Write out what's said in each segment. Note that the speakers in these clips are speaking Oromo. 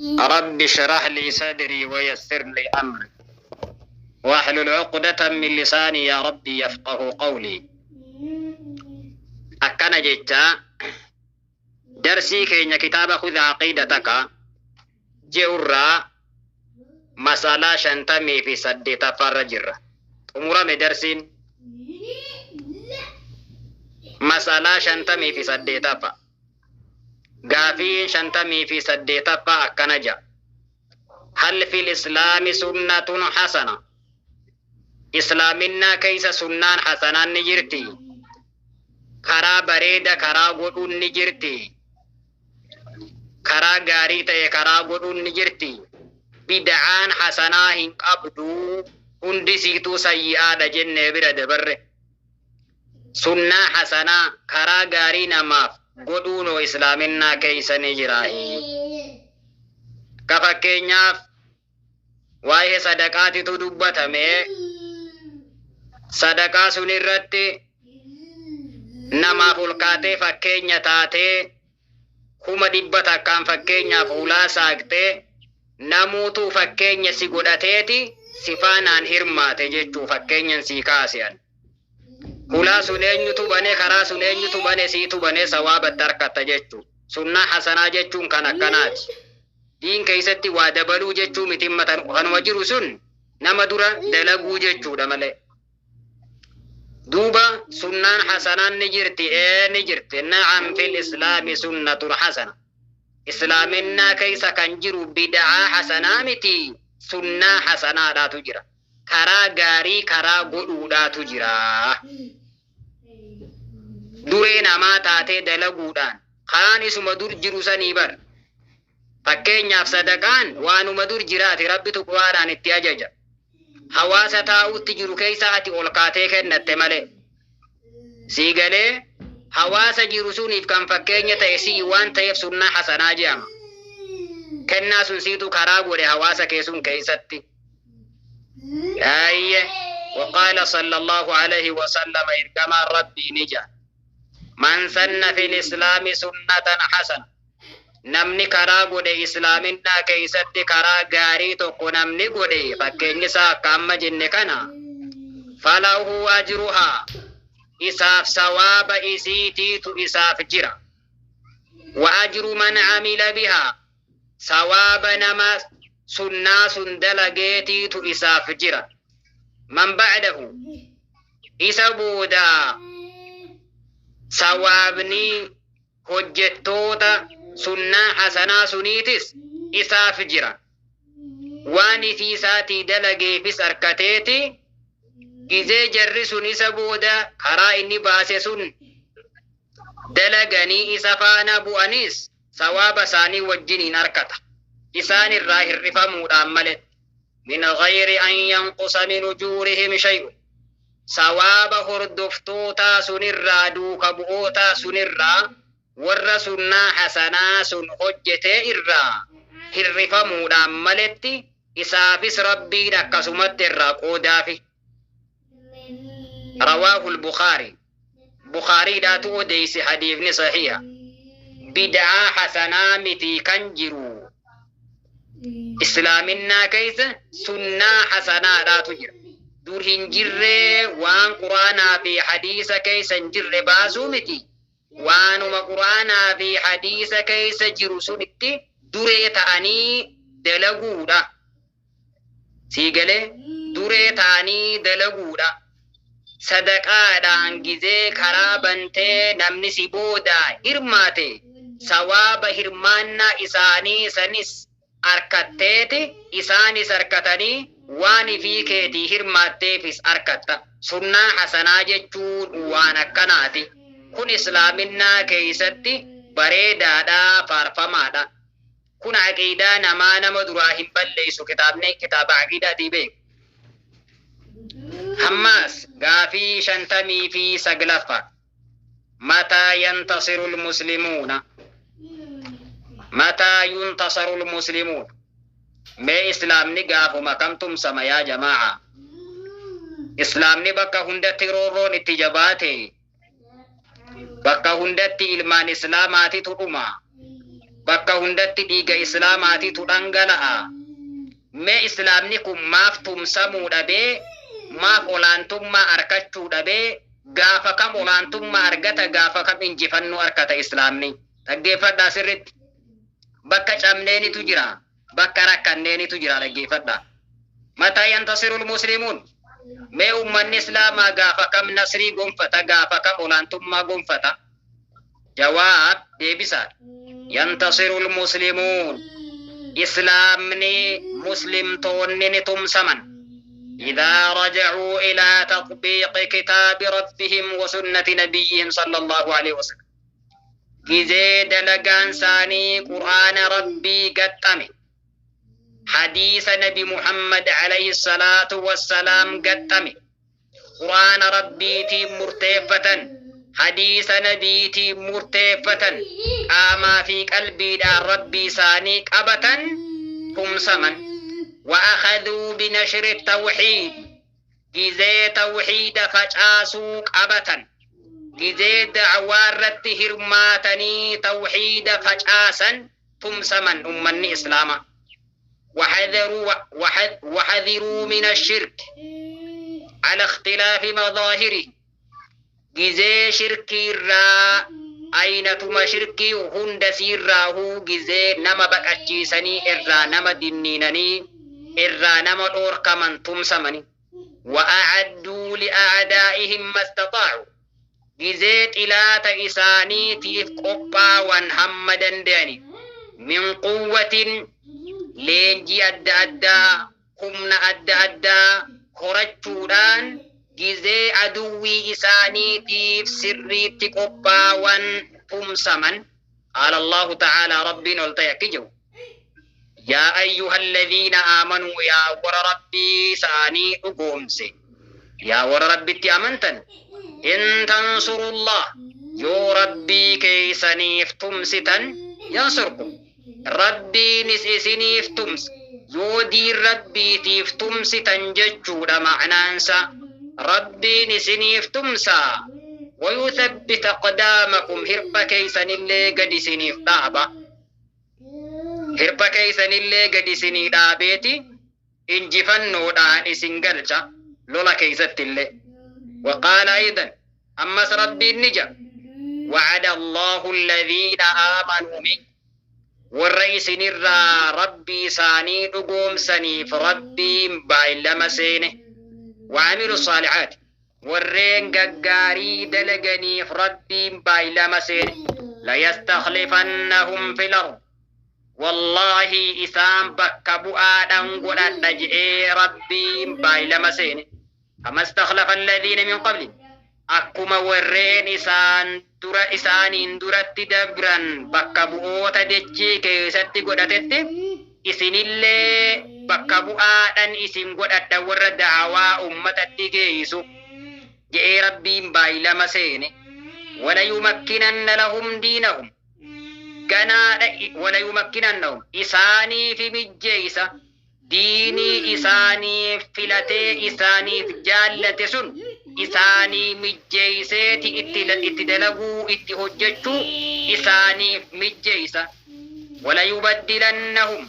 رب اشرح لي صدري ويسر لي أمري واحلل عقدة من لساني يا ربي يفقه قولي. أكن جتا درسي كين كتاب خذ عقيدتك جورا مسألة شنتمي في سد تفرجر أمور درسين مسألة شنتمي في سد تفا Gaafiin 58ffaa akkana jedha. هل في الإسلام سنة حسنة؟ Islaaminaa keessa sunnaan hasanaan ni jirti. Karaa bareeda karaa godhuun ni jirti. Karaa gaarii ta'e karaa godhuun ni jirti. Bid'aan hasanaa hin qabdu, hundi siituu sayyi'aadha jennee bira dabarre. Sunnaa hasanaa karaa gaarii namaaf godhuunoo islaaminaa keessa ni jiraahi. Ka fakkeenyaaf waa'ee sadaqaatitu dubbatame. Sadaqaa sun irratti namaaf ol kaatee fakkeenya taatee 100,000 fakkeenyaaf hulaa saaqtee namuutu fakkeenya si godhateeti si faanaan hirmaate jechuu fakkeenyan sii kaasi'an. Hulaa sun eenyutu bane, karaa sun eenyutu bane, siitu bane, sawaabatti harkatta jechuu. Sunnaa hasanaa jechuun kan akkanaati. Diin keessatti waa dabaluu jechuu miti, kanuma jiru sun nama dura dalaguu jechuudha malee. Duuba sunnaan hasanaan ni jirti, ee ni jirti. نعم في الإسلام سنة حسنة. Islaaminaa keessa kan jiru bid'aa hasanaa miti, sunnaa hasanaadhaatu jira. Karaa gaarii karaa godhuudhaatu jira. Duree namaa taatee dalaguudhaan karaan isuma dur jiru sanii bar. Fakkeenyaaf sadaqaan waanuma dur jiraati, Rabbitu quraanaan itti ajaja. Hawaasa taa'utti jiru keessa ati ol kaatee kennatte malee. Sii galee, hawaasa jiru suniif kan fakkeenya ta'e sii waan ta'eef sunnaa hasanaa jedhama. Kennaa sun siitu karaa godhe hawaasa kee sun keessatti. Ayye. وقال صلى الله عليه وسلم إرجما ربي نجا من سن في الإسلام سنة حسنة. Namni karaa godhe islaaminaa keessatti karaa gaarii tokko namni godhe, fakkeenyi isaa akka amma jenne kana, فله أجرها, isaaf sawaaba isiitiitu isaaf jira, وأجر من عمل بها, sawaaba nama sunnaa sun dalageetiitu isaaf jira, من بعده, isa booda sawaabni hojjettoota sunnaa hasanaa suniitis isaaf jira. Waan ifii isaatii dalageefis harkateeti gizee jarri sun isa booda karaa inni baase sun dalaganii isa faana bu'anis sawaaba isaanii wajjiniin harkata. Isaan irraa hir'ifamuudhaan malee. من غير أن ينقص من أجورهم شيء. Sawaaba hordoftootaa sunirraa, duuka bu'ootaa sunirraa, warra sunnaa hasanaa sun hojjetee irraa hir'ifamuudhaan maletti isaafis Rabbiin akkasumatti irraa qoodaafi. رواه البخاري. Bukaariidhaatu odeeyse, hadiifni sahiha. Bid'aa hasanaa miti kan jiru. Islaaminaa keessa sunnaa hasanaadhaatu jira. Dur hin jirree waan quraanaa fi hadiisa keessa hin jirre baasuu miti. Waanuma quraanaa fi hadiisa keessa jiru sunitti duree ta'anii dalaguudha. Sii galee, duree ta'anii dalaguudha. Sadaqaadhaan gizee karaa bantee namni si booda hirmaate sawaaba hirmaannaa isaanii sanis arkatteeti, isaanis arkatanii waan ifii keetii hirmaatteefis arkatta. Sunnaa hasanaa jechuun waan akkanaati. Kun islaaminaa keessatti bareedaadha, faarfamaadha. Kun aqiidaa namaa nama duraa hin balleessu, kitaabni kitaaba aqiidaatii beeku. Hammaas gaafii 59ffaa. متى ينتصر المسلمون؟ متى ينتصر المسلمون؟ Mee islaamni gaafuma kam tumsama yaa jamaa'a? Islaamni bakka hundatti roorroon itti jabaate. Bakka hundatti ilmaan islaamaatitu dhuma. Bakka hundatti dhiiga Islaamaatitu dhangala'a. Mee Islaamni kun maaf tumsamuu dhabee, maaf olaantummaa arkachuu dhabee, gaafa kam olaantummaa argata, gaafa kam injifannoo arkata Islaamni? Dhaggeeffadhaa sirritti. Bakka cabneenitu jira, bakka rakkanneenitu jira dhaggeeffadhaa. Mataa yantasirul muslimuun. Mee ummanni Islaamaa gaafa kam nasrii gonfata, gaafa kam olaantummaa gonfata? Jawaab deebisaadha. Yantasirul muslimuun. Islaamni muslimtoonni ni tumsaman. Idaa raja'uu ilaa taxbiiqi kitaabi rabbihim wa sunnati nabiyyihim sallallahu alaihi wasallam. Gizee dalagaan isaanii Qur'aana Rabbii gaxxame, hadiisa Nabi Muhammad alayhi salaatu wassalaam gaxxame, Qur'aana Rabbiitiin murteeffatan, hadiisa Nabiitiin murteeffatan, qaamaa fi qalbiidhaan Rabbii isaanii qabatan tumsaman. Wa akhadhuu binashri tawxiid, gizee tawxiida facaasuu qabatan, gizee da'waa irratti hirmaatanii tawxiida facaasan tumsaman ummanni Islaamaa. Wahadhiruu mina shirk ala ikhtilaafi madaahirihi, gizee shirkii irraa aynatuma shirkii hunda siirraahuu gizee nama baqachiisanii irraa nama dinniinanii irraa nama dhoorkaman tumsamani. Wa a'adduu li'a'daa'ihim mastaxaa'u, gizee xilaata isaaniitiif qophaawan hamma dandayani, min quwwatin, leenjii adda addaa, humna adda addaa horachuudhaan gizee aduwwii isaaniitiif sirriitti qophaawan tumsaman. Qaala Allaahu ta'aalaa, Rabbiin ol ta'e akki je'u, Yaa ayyuhalladhiina aamanuu, yaa warra Rabbii isaanii dhugoomse, yaa warra Rabbitti amantan, in tansurullah, yoo Rabbii keeysaniif tumsitan, yansurkum, Rabbiinis isiniif tumsa. Yoo diin Rabbiitiif tumsitan jechuudha ma'naansa, Rabbiin isiniif tumsa. Wayuthabbit aqdaamakum, hirpha keeysanillee gad isiniif dhaaba. Hirpha keeysanillee gad isinii dhaabeeti injifannoodhaan isin galcha lola keeysattillee. Waqaala aydan, ammas Rabbiin ni ja'a, Wa'ada Allaahu alladhiina aamanuu minkum, warra isinirraa Rabbii isaanii dhugoomsaniif Rabbiin baay'lama seene, wa amilu saalihaati, warreen gaggaarii dalaganiif Rabbiin baay'lama seene, layastakhlifannahum fil ard, wallaahi isaan bakka bu'aadhan godhadha je'ee Rabbiin baay'lama seene, kama istakhlafa alladhiina min qablihim, akkuma warreen isaan dura isaaniin duratti dabran bakka bu'oota dechii keeysatti godhatetti, isinillee bakka bu'aadhan isin godhadha warra da'awaa ummatatti geeysu je'ee Rabbiin baay'lama seene. Walayumakkinanna lahum diinahum, ganaadha, walayumakkinannahum, isaaniifi mijjeeysa diinii isaaniif filatee isaaniif jaallate sun isaanii mijjeeyseeti itti dalaguu, itti hojjechuu isaaniif mijjeeysa. Walayubaddilannahum,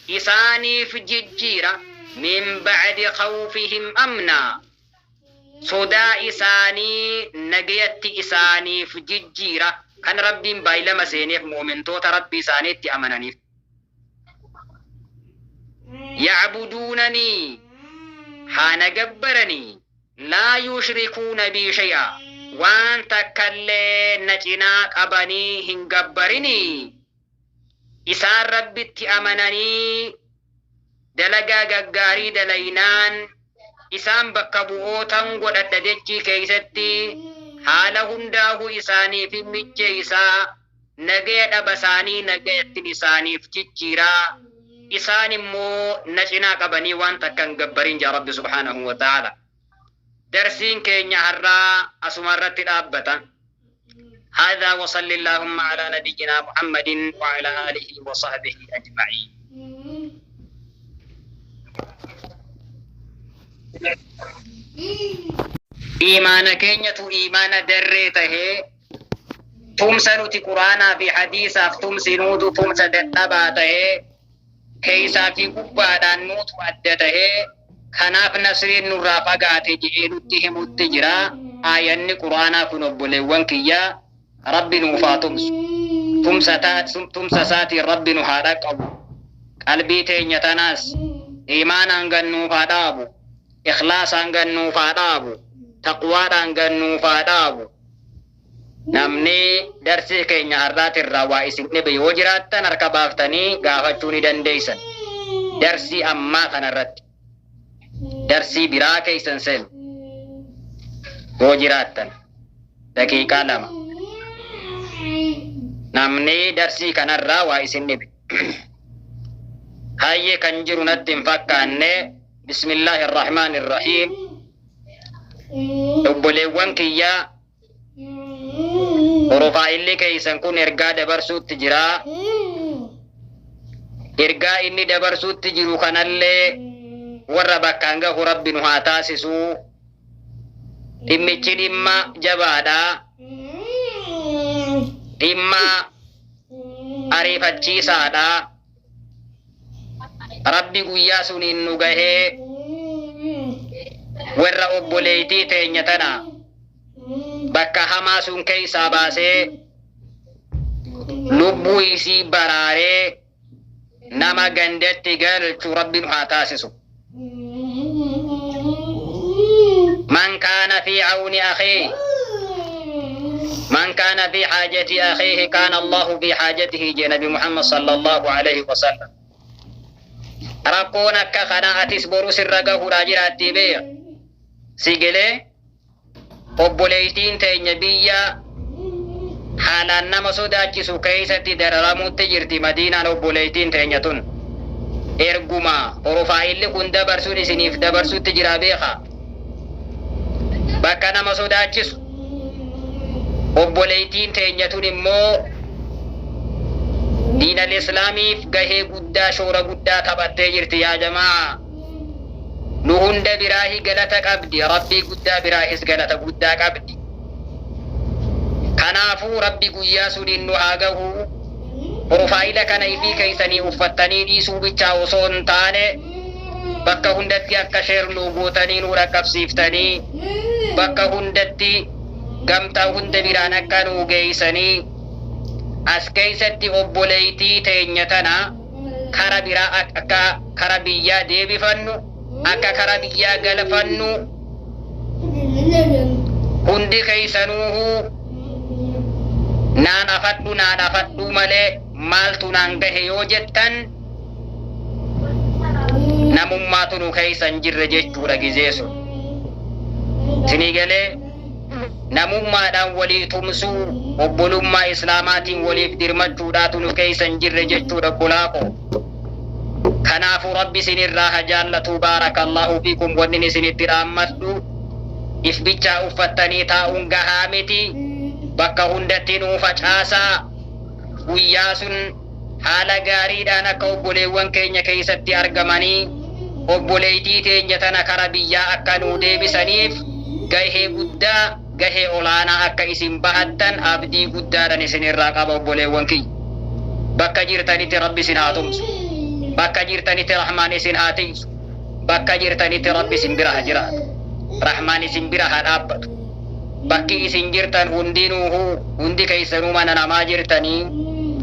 isaaniif jijjiira, min ba'di khawfihim amnaa, sodaa isaanii nagayatti isaaniif jijjiira. Kan Rabbiin baay'lama seeneef mu'mintoota Rabbii isaaniitti amananiif. Ya'buduunanii, haa na gabbaranii, laa yushrikuuna bii shay'aa, waan takkallee na cinaa qabanii hin gabbarinii. Isaan Rabbitti amananii dalagaa gaggaarii dalaynaan isaan bakka bu'ootan godhadha dechii keeysatti haala hundaahu isaaniifin mijjeeysa, nagaya dhaba isaanii nagayattin isaaniif jijjiira, isaan immoo na cinaa qabanii waan takka hin gabbarin ja'a Rabbi subhaanahu wa ta'aala. Darsiin keenya har'aa asuma irratti dhaabbata. Haadhaa wa salli Allaahumma alaa nabiyyinaa Muhammadin wa alaa aalihi wa sahbihi ajma'iin. Iimaana keenyatu iimaana darree tahee. Tumsa nuti Quraanaa fi hadiisaaf tumsinuutu tumsa dadhabaa tahee, keeysaa fi gubbaadhaan nuutu adda tahee, kanaaf nasriin nurraa fagaate je'ee nutti himutti jira aayanni Quraanaa kun. Obboleewwan kiyya, Rabbi nuuf haa tumsu. Tumsa tumsa isaatiin Rabbi nu haa dhaqqabu. Qalbii teenya tanaas iimaanaan gad nuuf haa dhaabu, ikhlaasaan gad nuuf haa dhaabu, taqwaadhaan gad nuuf haa dhaabu. Namni darsii keenya har'aatirraa waa isin dhibe yoo jiraattan harka baaftanii gaafachuu ni dandeeysan. Darsii ammaa kanarratti. Darsii biraa keeysan seenu. Yoo jiraattan. Daqiiqaa 2. Namni darsii kanarraa waa isin dhibe. Hayyee, kan jiru natti hin fakkaanne. Bismillaahi Irrahmaan Irrahiim. Obboleewwan kiyyaa, porofaayilli keessan kun ergaa dabarsuutti jira. Ergaa inni dabarsuutti jiru kanallee warra bakkaan gahu Rabbi nu haa taasisu. Dhimmichi dhimma jabaadha. Dhimma ariifachiisaadha. Rabbi guyyaa suniin nu gahee warra obboleeytii teenya tana bakka hamaa sun keeysaa baasee, lubbuu isii baraaree nama gandatti galchu Rabbi nu haa taasisu. Man kaana fi awni akhiihi, man kaana fi haajati akhiihi kaana Allahu fi haajatihi, jee Nabi Muhammad sallallahu alaihi wasallam. Rakkoon akka kanaa atis boru sirra gahuudhaa jiraattii beeka. Si gelee obboleeytiin teenya biyya haalaan nama sodaachisu keeysatti dararamuutti jirti Madiinaan obboleeytiin teenya tun. Erguma porofaayilli kun dabarsuun isiniif dabarsuutti jiraa beekaa. Bakka nama sodaachisu obboleeytiin teenya tun immoo diinal islaamiif gahee guddaa, shoora guddaa taphattee jirti, yaa jamaa. Nu hunda biraahi galata qabdi, Rabbii guddaa biraahis galata guddaa qabdi. Kanaafuu Rabbi guyyaa suniin nu haa gahu. Porofaayila kana ifii keeysanii uffattanii dhiisuu bichaa osoo hin taane, bakka hundatti akka share nuu gootanii nuu dhaqqabsiiftanii, bakka hundatti gamtaa hunda biraan akka nuu geeysanii, as keeysatti obboleeytii teenya tana kara biraa akka kara biyyaa deebifannu, akka kara biyyaa galfannu, hundi keeysanuuhuu naan afadhu naan afadhuu malee maaltu naan gahe yoo jettan, namummaatu nu keeysa hin jirre jechuudha gizee sun. Isinii galee? Namummaadhaan walii tumsuu, obbolummaa Islaamaatiin waliif dirmachuudhaatu nu keeysa hin jirre jechuudha, obbolaa koo. Kanaafuu Rabbi isinirraa ha jaallatuu, baarakallaahu fiikum. Wannin isinitti dhaammadhu, if bichaa uffattanii taa'uun gahaa miti, bakka hundatti nuu facaasaa. Guyyaa sun haala gaariidhaan akka obboleewwan keenya keeysatti argamanii obboleeytii teenya tana kara biyyaa akka nuu deebisaniif gahee guddaa, gahee olaanaa akka isin bahattan abdii guddaadhan isinirraa qaba. Obboleewwan kiyya, bakka jirtanitti Rabbi isin haa tumsu, bakka jirtanitti Rahmaan isin haa tiysu, bakka jirtanitti Rabbi isin bira haa jiraatu, Rahmaan isin bira haa dhaabbatu. Bakki isin jirtan hundinuuhu, hundi keessanuu mana namaa jirtanii,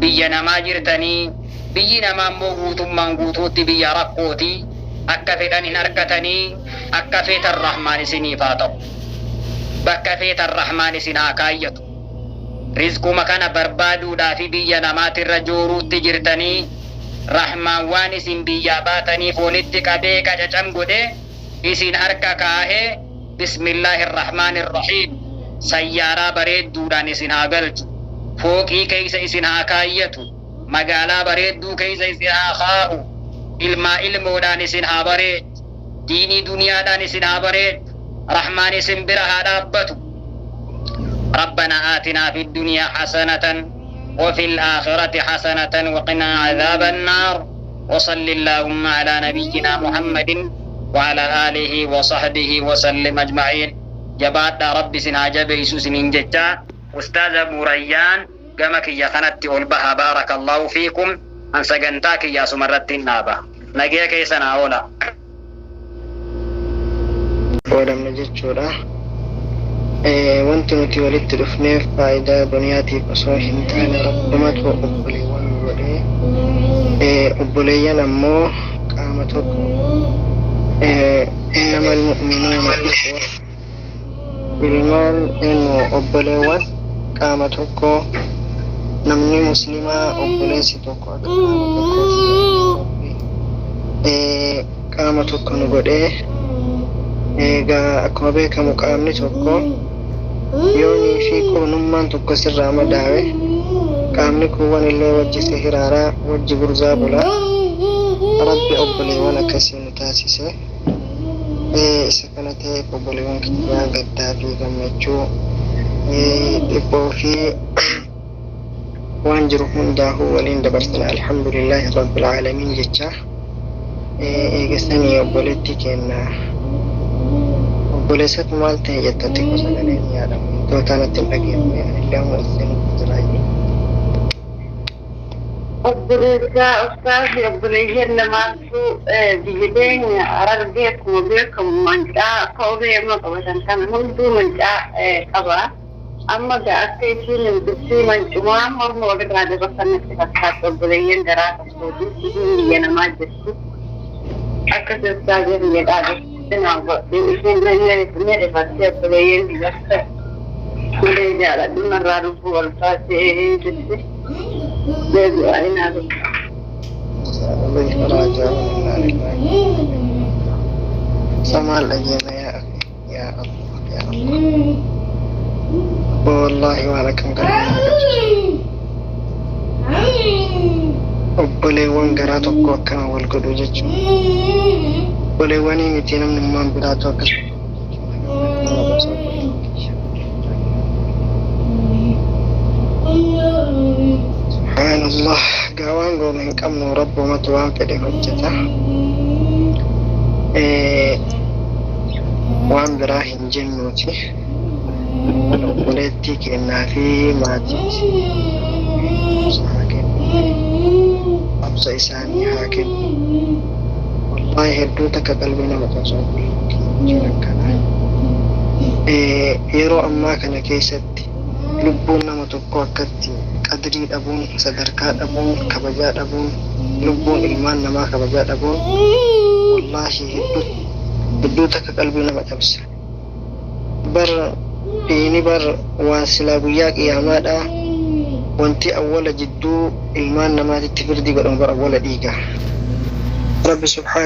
biyya namaa jirtanii. Biyyi namaa immoo guutummaan guutuutti biyya rakkooti. Akka fedhan hin arkatanii. Akka feetan Rahmaan isiniif haa ta'u, bakka feetan Rahmaan isin haa kaayyatu. Rizquma kana barbaaduudhaafi biyya namaatirra jooruutti jirtanii. Rahmaan waan isin biyyaa baataniif walitti qabee qacacam godhee isin harka kaahee, bismillaahi irrahmaani irrahiim, sayyaaraa bareedduudhaan isin haa galchu, fooqii keeysa isin haa kaayyatu, magaalaa bareedduu keeysa isin haa kaahu, ilmaa ilmoodhaan isin haa bareechu, diinii duniyaadhaan isin haa bareechu, Rahmaan isin bira haa dhaabbatu. ربنا آتنا في الدنيا حسنة وفي الآخرة حسنة وقنا عذاب النار، وصل اللهم على نبينا محمد وعلى آله وصحبه وسلم أجمعين. Jabaadhaa, Rabbi isin haa jabeeysu isiniin jecha. Ustaaz Abuu Rayyaan gama kiyya kanatti ol baha. Baarakallaahu fiikum. An sagantaa kiyya asuma irrattin dhaaba. Nagaya keessa naa oola. Qoodamna jechuudha. Wanti nuti walitti dhufneef faayidaa duniyaatiif osoo hin taane Rabbumatu obboleewwan nu godhe. Obboleeyyan ammoo qaama tokko. Innamal mu'minuuna ikhwa. Ilmaan eenyu obboleewwan qaama tokko. Namni muslimaa obboleessi tokko akka qaama tokkooti jedhee Rabbi qaama tokko nu godhe. Egaa akkuma beekamu qaamni tokko yoonii fi qubnummaan tokko sirraa madaawe qaamni kuuwwan illee wajji si hiraaraa wajji gurzaa bula. Rabbi obboleewwan akkasii nu taasise. Isa kana ta'eef obboleewwan kiyyaa gaddaa fi gammachuu dhiphoo fi waan jiru hundaahuu waliin dabarsina alhamdulillaahi rabbil aalamiin jecha eega sanii obboleettii keenna obboleessatu maal ta'e jetta xiqqoo sagaleen yaadamu tootaa natti hin dhageeffne anillee amma ol seenutti jiraayyuu. Obboleessaa ustaazi obboleeyyan lamaantu biyya teenya Harargee akkuma beekamu mancaa koobee amma qabatan kana hunduu mancaa qaba. Amma gaa akka isiin himtutti mancumaa morma walirraa dabarsan natti fakkaatti obboleeyyan garaa tokkooti isiin biyya namaa jirti. Akka ustaazi biyya dhaabatti naa godhu isiin ni rifatte obboleeyyan biyya akka malee jaaladhu narraa lubbuu ol baasee jetti. Sa maal dhageenya yaa akhi yaa Allah yaa Allah wallaahi waan akkam qalbii nama cabsisu obboleewwan garaa tokko akkana wal godhuu jechuun obboleewwanii miti namnummaan biraatu akkas wal godhu jechuun hagam qalbii nama cabsa obboleewwan kiyya. Subhaanallah gaa waan goonu hin qabnu rabbumatu waan fedhe hojjeta waan biraa hin jennuuti obboleettii keennaa fi maatii isii haa kennu obsa isaanii haa kennu wallahi hedduu takka qalbii nama cabsa obboleettii jechuun akkanaa Yeroo ammaa kana keessatti lubbuun nama tokkoo akkatti qadrii dhabuun, sadarkaa dhabuun, kabajaa dhabuun, lubbuun ilmaan namaa kabajaa dhabuun wallaahi hedduu hedduu takka qalbii nama cabsa. Bar dhiiyni bar waan silaa guyyaa qiyaamaadhaa wanti awwala jidduu ilmaan namaatitti firdii godhamu bar awwala dhiiga. Rabbi subhaanahu.